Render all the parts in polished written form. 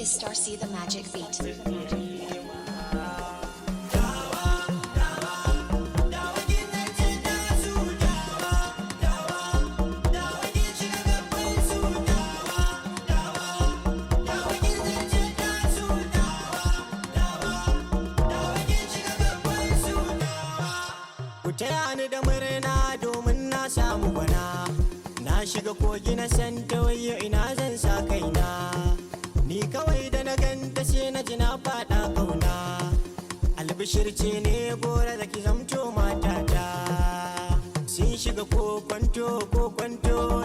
Is Star C the magic beat? Ku taya ni da murna domin na samu gwana. Na shiga kogi na san wayo, ina zan sa kaina? Ni kawai da na ganta sai na ji na faɗa kauna. Albishir ce ne gora da ki zamto matata. Sun shiga ko kwanto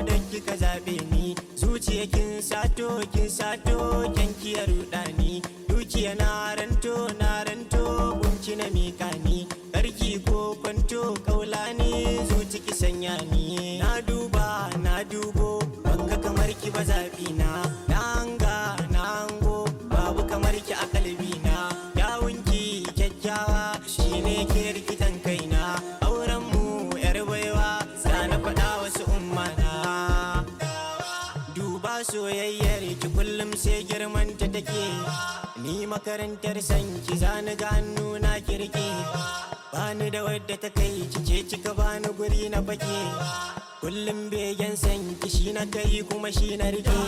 da kika zaɓe ni. Zuciya kin sato, kin sato, kyanki ya ruɗa ni. Dukiya na ranto, na ranto, gunki na mika ni. Karki ko kwanto, kaula ne zuci ki sanya ni. Na duba, na dubo, banga kamar ki ba zaɓi na. Na hanga, na hango, babu kamar ki a kalbi na. Yawunki kyakkyawa shine ke rikitan kaina. Auren mu yar baiwa, na faɗa wasu umma na. Duba soyayyar ki, kullum sai girman ta take. Ni makarantar san ki zani, ga hannu na kirki. Bani da wadda ta kai ki, ce kika bani guri na fake. Kullum begen san ki shi na kai kuma shi na rike.